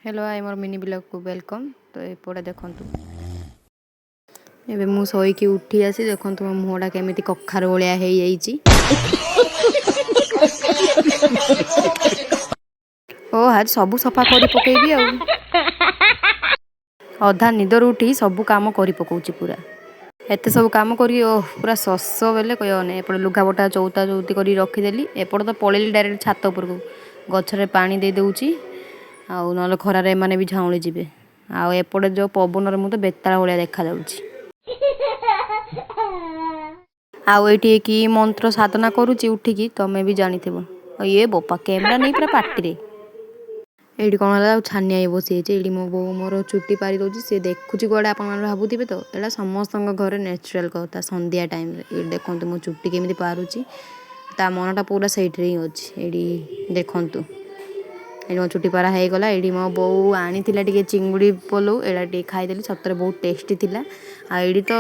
Hello high, ମୋର mini ବ୍ଲଗ୍କୁ welcome. ତ ଏପଟେ ଦେଖନ୍ତୁ, ଏବେ ମୁଁ ଶୋଇକି ଉଠି ଆସି ଦେଖନ୍ତୁ ମୋ ମୁହଁଟା କେମିତି କଖାରୁ ଭଳିଆ ହେଇଯାଇଛି। ଓ ଆଜି ସବୁ ସଫା କରି ପକେଇବି। ଆଉ ଅଧା ନିଦରୁ ଉଠି ସବୁ କାମ କରି ପକଉଛି ପୁରା। ଏତେ ସବୁ କାମ କରିକି ଓହ ପୁରା ଶୋଷ ବେଲେ କହିବ ନାହିଁ। ଏପଟେ ଲୁଗାପଟା ଚଉତା ଚଉତି କରି ରଖିଦେଲି। ଏପଟେ ତ ପଳେଇଲି ଡାଇରେକ୍ଟ ଛାତ ଉପରକୁ, ଗଛରେ ପାଣି ଦେଇ ଦେଉଛି, ଆଉ ନହେଲେ ଖରାରେ ଏମାନେ ବି ଝାଉଁଳି ଯିବେ। ଆଉ ଏପଟେ ଯେଉଁ ପବନରେ ମୁଁ ତ ବେତାଳ ଭଳିଆ ଦେଖାଯାଉଛି। ଆଉ ଏଇଠି କି ମନ୍ତ୍ର ସାଧନା କରୁଛି ଉଠିକି, ତମେ ବି ଜାଣିଥିବ। ଇଏ ବୋପା, କ୍ୟାମେରା ନେଇ ପୁରା ପାଟିରେ। ଏଇଠି କ'ଣ ହେଲା, ଆଉ ଛାନିଆ ହେଇ ବସିଯାଇଛି। ଏଇଠି ମୋ ବୋଉ ମୋର ଚୁଟି ପାରି ଦେଉଛି, ସେ ଦେଖୁଛି କୁଆଡ଼େ ଆପଣମାନେ ଭାବୁଥିବେ ତ। ଏଇଟା ସମସ୍ତଙ୍କ ଘରେ ନ୍ୟାଚୁରାଲ୍ କଥା। ସନ୍ଧ୍ୟା ଟାଇମ୍ରେ ଏଇଠି ଦେଖନ୍ତୁ ମୋ ଚୁଟି କେମିତି ପାରୁଛି, ତା ମନଟା ପୁରା ସେଇଠିରେ ହିଁ ଅଛି। ଏଇଠି ଦେଖନ୍ତୁ, ଏଇଠି ମୋ ଚୁଟି ପାରା ହେଇଗଲା। ଏଇଠି ମୋ ବୋଉ ଆଣିଥିଲା ଟିକେ ଚିଙ୍ଗୁଡ଼ି ପଲଉ, ଏଇଟା ଟିକେ ଖାଇଦେଲି। ସତରେ ବହୁତ ଟେଷ୍ଟି ଥିଲା। ଆଉ ଏଇଠି ତ